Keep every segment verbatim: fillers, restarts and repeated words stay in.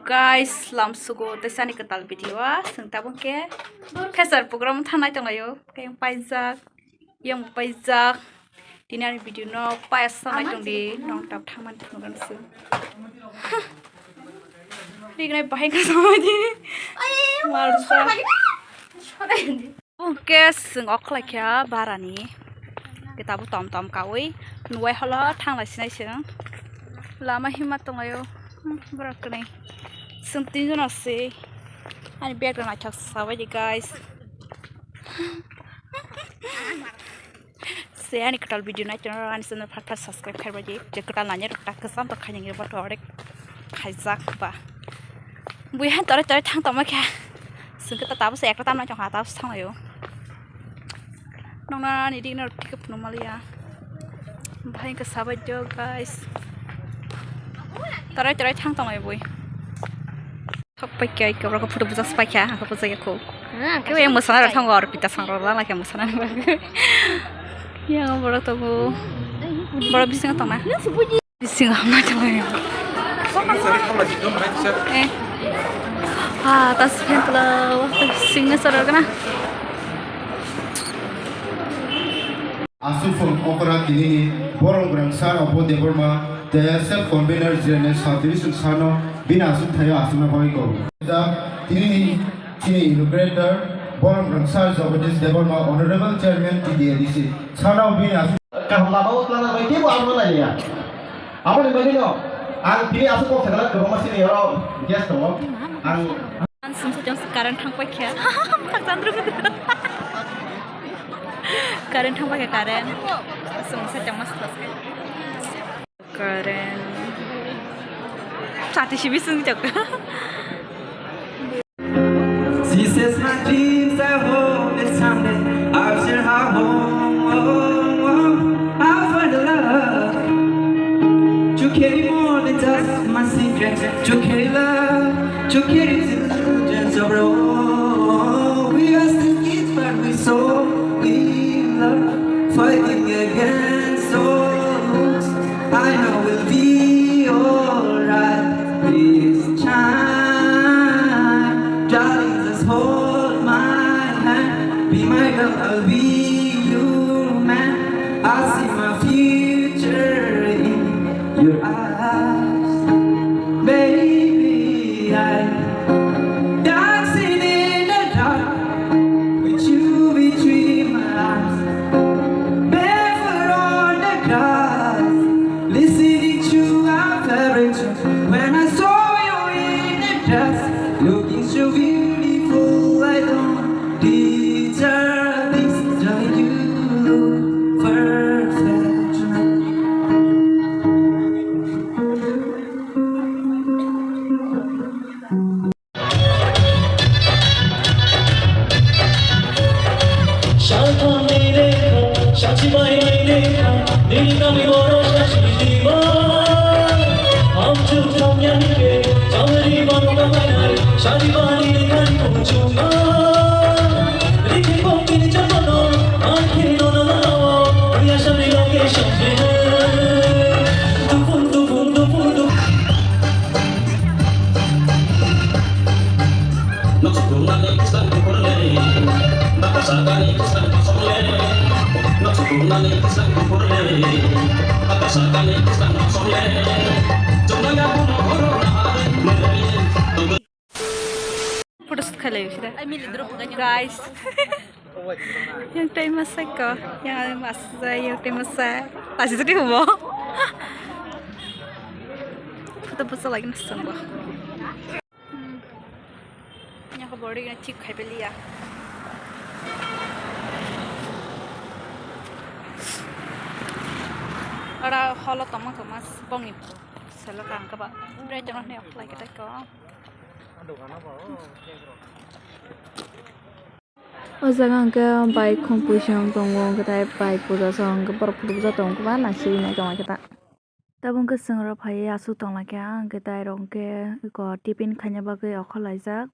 Guys, lamsugo tei sani kwtal video o chwng tabuk khe phesar program thangnai tonglaio. Khe paijak, yang paijak. Tini ani video no paya samai tong di, nong tap thangmani phunukgani se. Rignai bahai ka samai di. Malsa. Oke, chwng okhlai kha barani. Khe tabuk tom tom kaui nuwai holo thanglai sinai chwng. Lama hima tonglaio, hmm, borok kwnwi. Chwng tinjon se. Ani bag rok naithok sabai di, guys. Se ani kwtal video nai channel ani channel phat phat subscribe khai bai di. Je kwtal nanya rok tak kwcham to khainwi bo to orek khaijak ba. Bui han tore tore thang tongma khe. Sing khe ta tabuk se ekla tamna chong ha tabuk se thanglaio. Nongna ani dik no tik phunu maliya. Bhai ka sabai jo, guys. Tore tore thang tongma bui. Thok paikya, ikka borok photo bujak paikya, ang khe bujak ya kho. Kebo yang mwsana rok thango, aro pita sang rok lana khe mwsana ni bagwi. Yang borok tongo, borok bisingo tongna. Bisingo hamna tongna. Eh. Ah, tas pen pula, bisingo sarok na. Aswk phone okra tinini borok rang sir Apo Debbarma tei self convener General Subdivision sir no bini aswk thaio aswkna bagwi kok. Tinini chini inaugurator borok rang sir Jagadish Debbarma, Honorable Chairman T D A D C sir no bini aswk kaham lama o twlangna bai teibo abo no nai ya. Aboni bagwi no ang tini aswk kok sakha kwbangma sini oro guest tongo. Ang Ang sumsa jang current thang paikha. Khakchang rwgwi. Current thang paikha, current. Sumsa jang mas khas. Current. Sati sibi sung jaka. She says my dreams are hopeless someday. I'll share her home, home, home. I'll find a love to carry more than just my secrets. To carry love, to carry children of our own. We are still kids, but we so in love, fighting against all odds. I know we'll be alright this time. Darling, just hold my hand. Be my girl, I'll be your man. I see my future in your eyes. Baby, I dancing in the dark with you between my arms. Barefoot on the grass, listening to our favorite tune. When I saw you in the dress, looking so beautiful, I don't deserve this. Darling, you look perfect tonight. Photo shoot khailai bising. Guys. Yang tai masa ko, yang masa, yang tai masa. Tasi tadi hubo. Photo photo lagi nasang ba. Hmm. Yang ko body na check khai beliya. Ora holo tongma tongma bongni. Salo kang kaba. Brai tongma ne apply kita ko. O jaga hwnkhe bai khum puisong tongo, hwnkhe tai bai puja song hwnkhe borok puja tongo, kwbangma swijak nai tongma khe ta. Tabuk hwnkhe chwng rok phaiwi aswk tonglaikha, hwnkhe tai rok hwnkhe eko tiffin khaina bagwi okhorlaijak,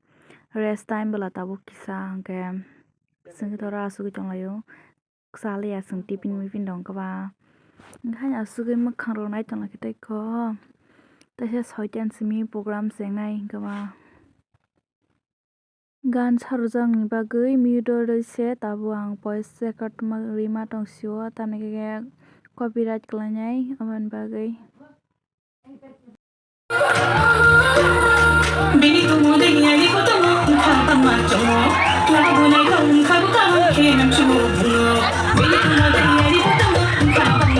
rest time bwla tabuk kisa hwnkhe chwng khe oro asugwi tonglaio. Chaliya chwng tiffin miphin rok wngkha ba. Haino asugwi mwkhang rok nai tongla khe tei kho. Teisa soitan simi program chengnai hwnkhe ba. Gan sarwjakni bagwi mute rwi se tabuk ang voice record ma-, rwi ma tong sio, tamni khe copyright kwlainai, aboni bagwi. Bini kumu de yari kutumu, kham kham ma chomo. Labu nai kham kham kham khe nam chumo bungo. Bini kumu de yari kutumu, kham kham.